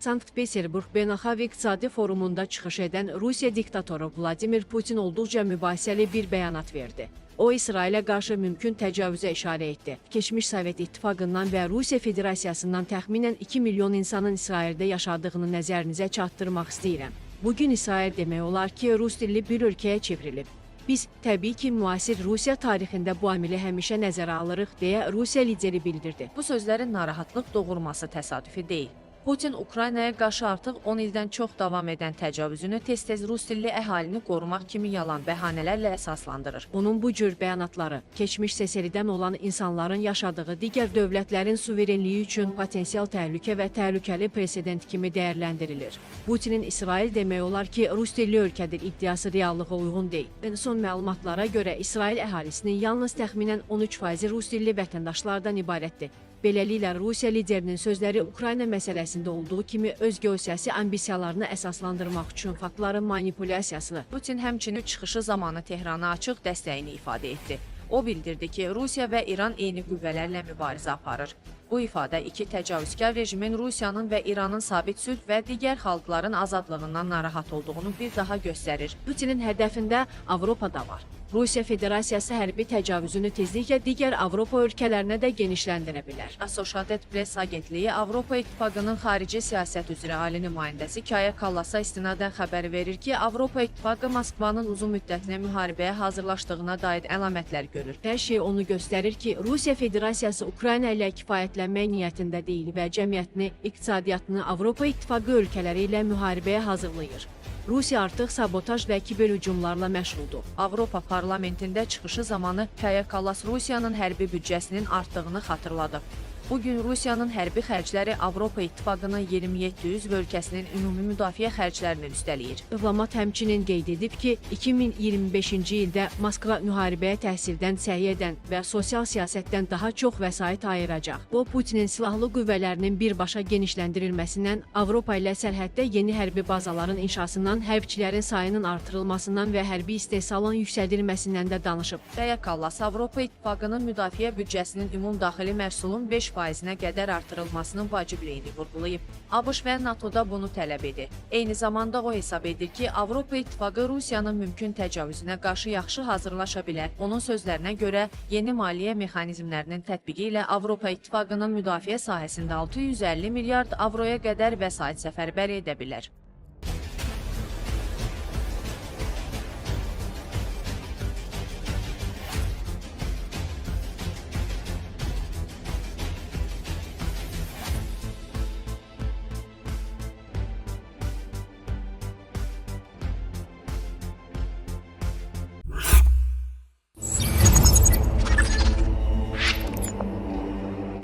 Sankt-Peterburq Beynəlxalq İqtisadi Forumunda çıxış edən Rusiya diktatoru Vladimir Putin olduqca mübahisəli bir bəyanat verdi. O, İsrailə qarşı mümkün təcavüzə işarə etdi. Keçmiş Sovet İttifaqından və Rusiya Federasiyasından təxminən 2 milyon insanın İsraildə yaşadığını nəzərinizə çatdırmaq istəyirəm. Bugün İsrail demək olar ki, rus dilli bir ölkəyə çevrilib. Biz təbii ki, müasir Rusiya tarixində bu amili həmişə nəzərə alırıq, deyə Rusiya lideri bildirdi. Bu sözlərin narahatlıq doğurması təsadüfi deyil. Putin Ukraynaya qarşı artıq 10 ildən çox davam edən təcavüzünü tez-tez rus dilli əhalini qorumaq kimi yalan bəhanələrlə əsaslandırır. Onun bu cür bəyanatları keçmiş SSR-dən olan insanların yaşadığı digər dövlətlərin suverenliyi üçün potensial təhlükə və təhlükəli presedent kimi dəyərləndirilir. Putinin İsrail demək olar ki, rus dilli ölkədir iddiası reallığa uyğun deyil. Ən son məlumatlara görə İsrail əhalisinin yalnız təxminən 13%-i rus dilli vətəndaşlardan ibarətdir. Beləliklə Rusiya liderinin sözləri Ukrayna məsələsində olduğu kimi öz geosiyasi ambisiyalarını əsaslandırmaq üçün faktların manipulyasiyasını Putin həmçinin çıxışı zamanı Tehrana açıq dəstəyini ifadə etdi. O bildirdi ki, Rusiya və İran eyni qüvvələrlə mübarizə aparır. Bu ifadə iki təcavüzkar rejimin Rusiyanın və İranın sabit sülh və digər xalqların azadlığından narahat olduğunu bir daha göstərir. Putinin hədəfində Avropa da var. Rusiya Federasiyası hərbi təcavüzünü tezliklə digər Avropa ölkələrinə də genişləndirə bilər. Associated Press agentliyi Avropa İttifaqının xarici siyasət üzrə ali nümayəndəsi Kaya Kallasa istinadən xəbər verir ki, Avropa İttifaqı Moskvanın uzun müddətli müharibəyə hazırlaşdığına dair əlamətlər görür. Hər şey onu göstərir ki, Rusiya Federasiyası Ukrayna ilə kifayətlənmək niyyətində deyil və cəmiyyətini, iqtisadiyyatını Avropa İttifaqı ölkələri ilə müharibəyə hazırlayır. Rusiya artıq sabotaj və kiber hücumlarla məşğuldur. Avropa Parlamentində çıxışı zamanı Kaya Kallas Rusiyanın hərbi büdcəsinin artdığını xatırladı. Bu gün Rusiyanın hərbi xərcləri Avropa İttifaqının 27 üzv ölkəsinin ümumi müdafiə xərclərini üstələyir. Diplomat həmçinin qeyd edib ki, 2025-ci ildə Moskva müharibəyə təhsildən, səhiyyədən və sosial siyasətdən daha çox vəsait ayıracaq. Bu, Putinin silahlı qüvvələrinin birbaşa genişləndirilməsindən, Avropa ilə sərhəddə yeni hərbi bazaların inşasından, hərbçilərin sayının artırılmasından və hərbi istehsalın yüksəldilməsindən də danışıb. Kaya Kallas Avropa İttifaqının müdafiə büdcəsinin ümumdaxili məhsulun 5%-nə qədər artırılmasının vacibliyini vurğulayıb. ABŞ və NATO da bunu tələb edir. Eyni zamanda o hesab edir ki, Avropa İttifaqı Rusiyanın mümkün təcavüzünə qarşı yaxşı hazırlaşa bilər. Onun sözlərinə görə yeni maliyyə mexanizmlərinin tətbiqi ilə Avropa İttifaqının müdafiə sahəsində 650 milyard avroya qədər vəsait səfərbər edə bilər.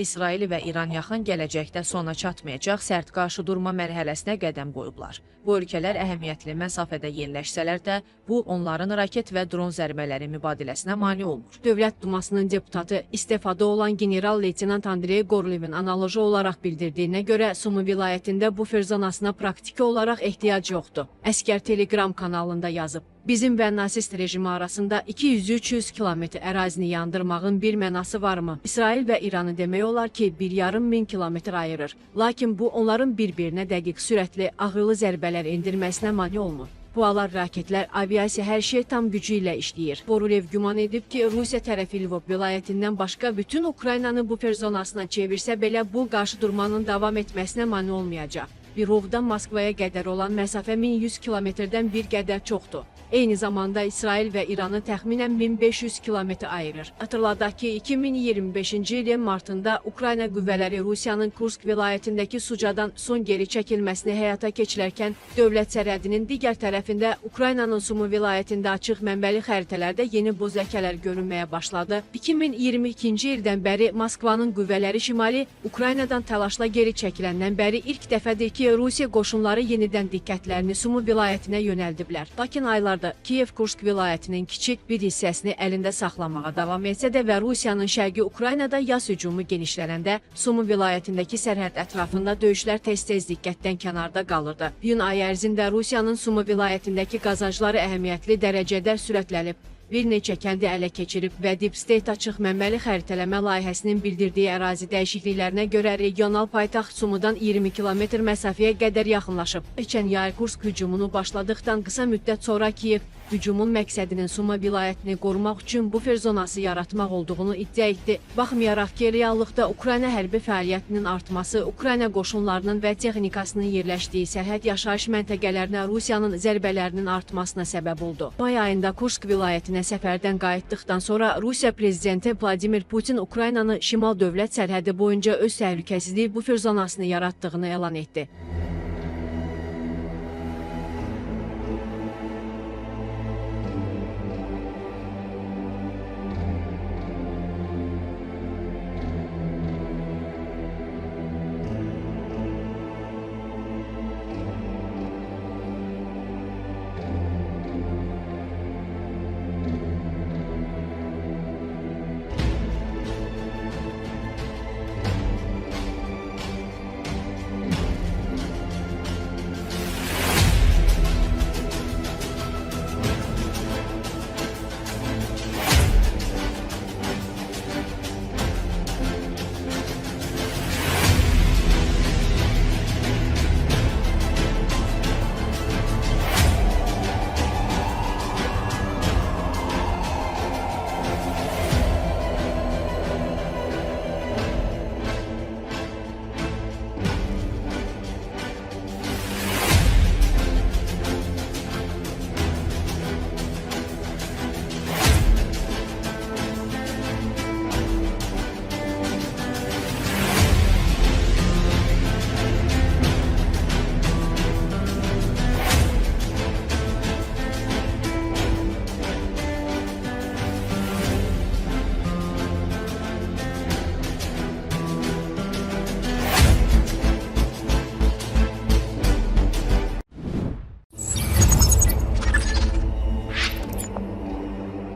İsrail və İran yaxın gələcəkdə sona çatmayacaq sərt qarşıdurma mərhələsinə qədəm qoyublar. Bu ölkələr əhəmiyyətli məsafədə yerləşsələr də, bu onların raket və dron zərbələri mübadiləsinə mane olmur. Dövlət Dumasının deputatı istefada olan general-leytenant Andrey Gorlevin analoji olaraq bildirdiyinə görə Sumu vilayətində bufer zonasına praktiki olaraq ehtiyac yoxdur. Əskər Telegram kanalında yazıb. Bizim və nasist rejimi arasında 200-300 kilometr ərazini yandırmağın bir mənası varmı? İsrail və İranı demək olar ki, 1,5 min kilometr ayırır. Lakin bu onların bir-birinə dəqiq sürətli, ağırlı zərbələr endirməsinə mane olmur. PUA-lar, raketlər, aviasiya hər şey tam gücü ilə işləyir. Borulev güman edib ki, Rusiya tərəfi Lvov vilayətindən başqa bütün Ukraynanı bufer zonasına çevirsə belə bu qarşıdurmanın davam etməsinə mane olmayacaq. Birovdan Moskvaya qədər olan məsafə 1100 kilometrdən bir qədər çoxdur. Eyni zamanda İsrail və İranı təxminən 1500 kilometr ayırır. Xatırladaq ki, 2025-ci ilin martında Ukrayna qüvvələri Rusiyanın Kursk vilayətindəki Sucadan son geri çəkilməsini həyata keçirərkən dövlət sərhədinin digər tərəfində Ukraynanın Sumu vilayətində açıq mənbəli xəritələrdə yeni buz ləkələr görünməyə başladı. 2022-ci ildən bəri Moskvanın qüvvələri şimali Ukraynadan təlaşla geri çəkiləndən bəri ilk dəfədir ki, Rusiya qoşunları yenidən diqqətlərini Sumu vilayətinə yönəldiblər. Lakin aylarda Kiyev Kursk vilayətinin kiçik bir hissəsini əlində saxlamağa davam etsə də və Rusiyanın şərqi Ukraynada yas hücumu genişlənəndə Sumu vilayətindəki sərhəd ətrafında döyüşlər tez-tez diqqətdən kənarda qalırdı. İyun ayı ərzində Rusiyanın Sumu vilayətindəki qazancları əhəmiyyətli dərəcədə sürətlənib. Bir neçə kəndi ələ keçirib və Deep State açıq mənbəli xəritələmə layihəsinin bildirdiyi ərazi dəyişikliklərinə görə regional paytaxt Sumudan 20 kilometr məsafəyə qədər yaxınlaşıb. Keçən yay Kursk hücumunu başladıqdan qısa müddət sonra Kiyev hücumun məqsədinin Suma vilayətini qorumaq üçün bufer zonası yaratmaq olduğunu iddia etdi. Baxmayaraq ki, reallıqda Ukrayna hərbi fəaliyyətinin artması, Ukrayna qoşunlarının və texnikasının yerləşdiyi sərhəd yaşayış məntəqələrinə Rusiyanın zərbələrinin artmasına səbəb oldu. May ayında Kursk vilayətinə səfərdən qayıtdıqdan sonra Rusiya prezidenti Vladimir Putin Ukraynanı şimal dövlət sərhədi boyunca öz təhlükəsizlik bufer zonasını yaratdığını elan etdi.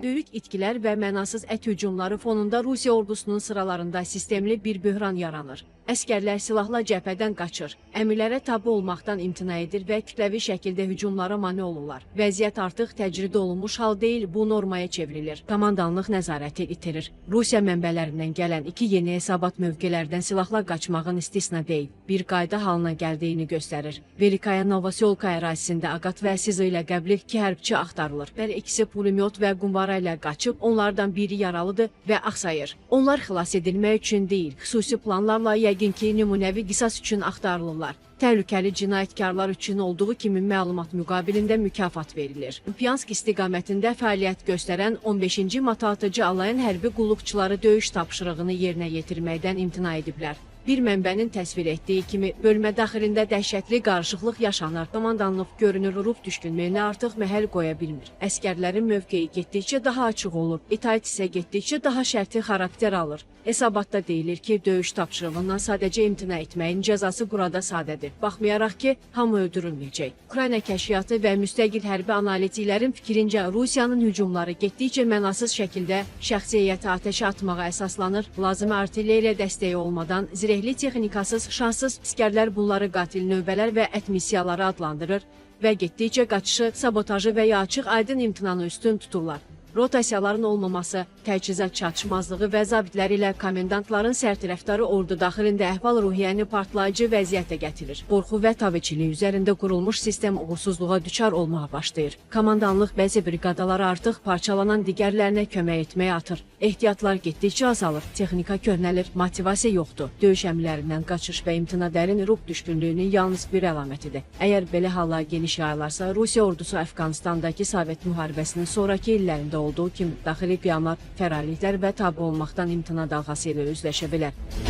Böyük itkilər və mənasız ət hücumları fonunda Rusiya ordusunun sıralarında sistemli bir böhran yaranır. Əsgərlər silahla cəbhədən qaçır, əmirlərə tabe olmaqdan imtina edir və kütləvi şəkildə hücumlara mane olurlar. Vəziyyət artıq təcrid olunmuş hal deyil, bu normaya çevrilir. Komandanlıq nəzarəti itirir. Rusiya mənbələrindən gələn iki yeni hesabat mövqelərdən silahla qaçmağın istisna deyil, bir qayda halına gəldiyini göstərir. Velikaya Novosyolka ərazisində Aqat və Sizo ilə qəbli iki hərbçi axtarılır. Hər ikisi pulemyot və qumbara ilə qaçıb, onlardan biri yaralıdır və axsayır. Onlar xilas edilmək üçün deyil, xüsusi planlarla yəqin ki, nümunəvi qisas üçün axtarılırlar. Təhlükəli cinayətkarlar üçün olduğu kimi məlumat müqabilində mükafat verilir. Kupyansk istiqamətində fəaliyyət göstərən 15-ci motoatıcı alayın hərbi qulluqçuları döyüş tapşırığını yerinə yetirməkdən imtina ediblər. Bir mənbənin təsvir etdiyi kimi bölmə daxilində dəhşətli qarışıqlıq yaşanır. Komandanlıq görünür ruh düşkünlüyünə artıq məhəl qoya bilmir. Əsgərlərin mövqeyi getdikcə daha açıq olur. İtaət isə getdikcə daha şərti xarakter alır. Hesabatda deyilir ki, döyüş tapşırığından sadəcə imtina etməyin cəzası burada sadədir. Baxmayaraq ki, hamı öldürülməyəcək. Ukrayna kəşfiyyatı və müstəqil hərbi analitiklərin fikrincə Rusiyanın hücumları getdikcə mənasız şəkildə şəxsi heyəti atəşə atmağa əsaslanır. Lazımi artilleriya dəstəyi olmadan zirehli texnikasız, şanssız əsgərlər bunları qatil növbələr və ət missiyaları adlandırır və getdikcə qaçışı, sabotajı və ya açıq-aydın imtinanı üstün tuturlar. Rotasiyaların olmaması, təchizat çatışmazlığı və zabitlər ilə komendantların sərt rəftarı ordu daxilində əhval-ruhiyyəni partlayıcı vəziyyətə gətirir. Qorxu və tabeçilik üzərində qurulmuş sistem uğursuzluğa düçar olmağa başlayır. Komandanlıq bəzi briqadaları artıq parçalanan digərlərinə kömək etməyə atır. Ehtiyatlar getdikcə azalır, texnika köhnəlir, motivasiya yoxdur. Döyüş əmrlərindən qaçış və imtina dərin ruh düşkünlüyünün yalnız bir əlamətidir. Əgər belə hallar geniş yayılarsa, Rusiya ordusu Əfqanistandakı Sovet müharibəsinin sonrakı illərində olduğu kimi daxili qiyamlar, fərariliklər və tabe olmaqdan imtina dalğası ilə üzləşə bilər.